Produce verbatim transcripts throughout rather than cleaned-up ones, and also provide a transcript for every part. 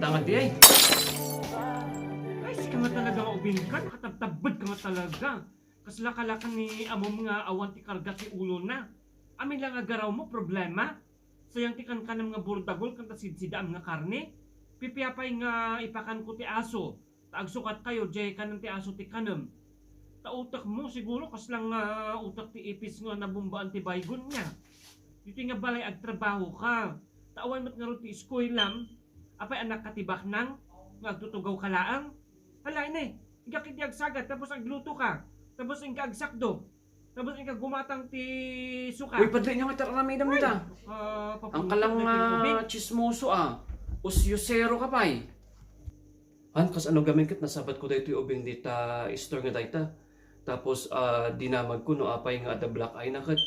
Tama di ay. Ay, sika nga talaga nga ubing ka, nakatabtabbed ka nga talaga. Kasla ka la ken ni amom nga awan ti karga ti ulona. Amin la nga agaraw mo, problema. Sayang ti kankanem nga burdagol ken ta sidsidaam nga karne. Pipia pay nga ipakanko ti aso, ta agsukat kayo, diay kanen ti aso ti kanem. Ta utek mo, siguro, kasla nga utek ti ipis nga nabumbaan ti baygon niya. Ditoy nga balay agtrabaho ka. Ta awan met ngarud ti eskuelam. Apay, anak ka ti baknang nga agtutugaw ka laeng? Hala, ini, inka ketdi agsagad, tapos agluto ka, tapos inka agsakdo, tapos inka gumatang ti suka. Uy, padli, ania nga ti ar-aramidem dita? Ah, ang kalang, papuntok na ah, tinubig. Chismoso, ah. Usyosero ka pay. Han, kas ano gamin ket nasabat ko daytoy ubing dita store nga dayta. Tapos, ah, dinamag ko no apay nga adda black eye na ket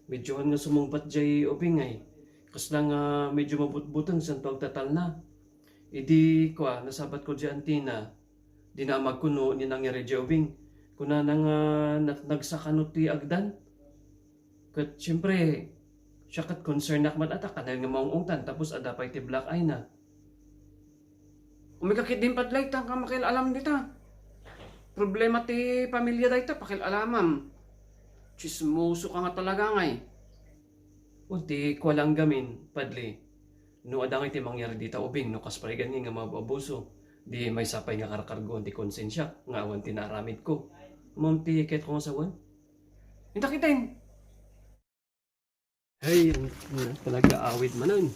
medyo han nga sumungbat jay ubing ay. Kasla nga medyo mabutbuteng santo agtatalna. Idi, kua, nasabat ko jay antina. Dinamag ko no ania nangyari jay ubing. Kunana nga natnagsa kano ti agdan. Ket siempre, siya ket concern nak man ata, kanayon nga maung-ungtan, tapos adda pay ti black eye na. Umika ketdin padlay, ta ka makial-alam dita. Problema ti pamilya dayta, pakial-alamam. Chismoso ka nga talaga ngay. Wen ti kua lang gamin, padli. No adda ngay ti mangyari dita ubing, no kas parigan ngay nga maabuso, di maysa pay nga karkargoan ti konsensiak nga awan ti naaramidko. Ammom ti ket ko nga sawen? Inta ketdin. Ay, talaga awid manen.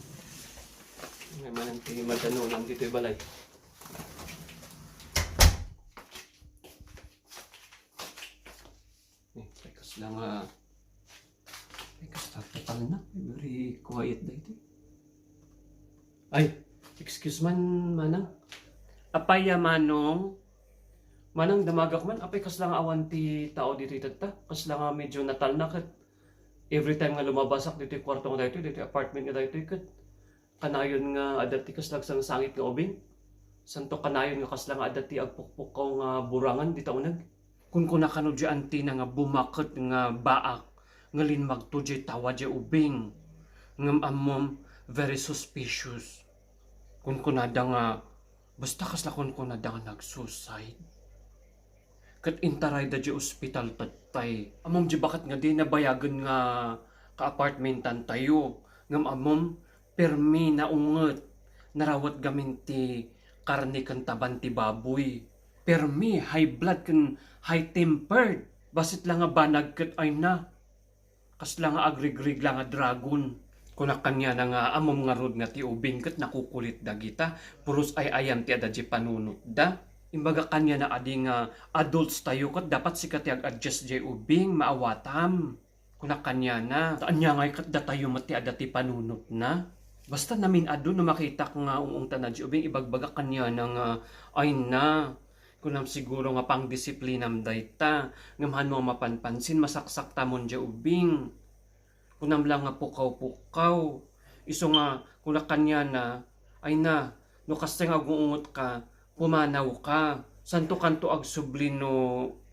May manen ti madanonam ditoy balay. Eh, ay, kasla nga, ay, kasla total na. Very quiet daytoy. Ay, excuse man, manang. Apay a manong, manang, damagak man, apay kasla nga awan ti tao ditoy tatta? Kasla nga medyo natalna ket every time nga lumabasak ditoy kuarto nga daytoy, ditoy apartment nga daytoy, ket kanayon nga adda ti kasla agsangsangit nga ubing. Santo kanayon nga kasla nga adda ti agpukpukkaw nga burangan dita uneg. Kunkuna kano jay antina nga bumaket nga baak nga limmagto jay tawa jay ubing. Ngem ammom, very suspicious. Kunkunada nga, basta kasla kunkunada nga nag-suicide. Ket intarayda jay ospital tattay. Ammom jay baket nga di nabayagen nga ka-apartmentan tayo. Ngem ammom, permi naunget, narawet gamin ti karne ken taban ti baboy. Permi, high blood ken high tempered. Bassit la nga banag ket ay na. Kasla nga agrigrigla nga dragon. Kunak kaniana nga ammom ngarud nga ti ubing ket nakukulit dagita. Puros ay-ayam ti adda jay panunotda. Imbaga kaniana adi nga adults tayo ket dapat sika ti ag-adjust jay ubing, maawatam. Kunak kaniana, ta ania ngay ket datayo met ti adda ti panunotna? Basta namin-adu no makitak nga ung-ungtana jay ubing, ibagbagak kaniana nga, ay na, kunam siguro nga pangdisiplinam dayta, ngem hanmo mapanpansin, masaksaktamon jay ubing. Kunam la nga pukaw-pukaw. Isu nga, kunak kaniana, ay na, no kasta nga agung-ungot ka, pumanaw ka. Santo kanto agsubli no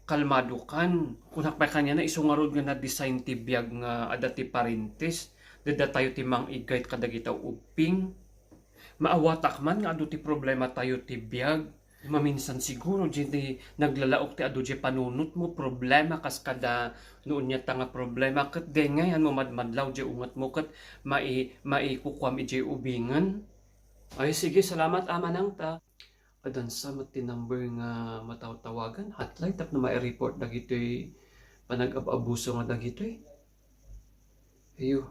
kalmado kan. Kunak pay kaniana, isu ngarud nga na-design ti biag nga adda ti parentes. Dida tayo ti mang-igayt kadagita ubing. Maawatak man nga adu ti problema tayo ti biag. Maminsan siguro, jay ti naglalaok ti adu jay panunot mo, problema kas kada no unyat ta nga problema, ket dengay hanmo madmadlaw jay unget mo, ket mai-, maikukuam ijay ubingen. Ay, sige, salamat, a manang, ta. Adansa met ti number nga matawtawagan, hotline, tapno mai-report dagitoy panag-ab-abuso nga dagitoy. Ayo.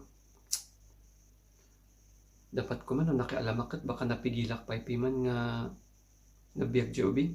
Dapat ko man, no nakialamak ket baka napigilak pay piman nga nabiag jay ubing.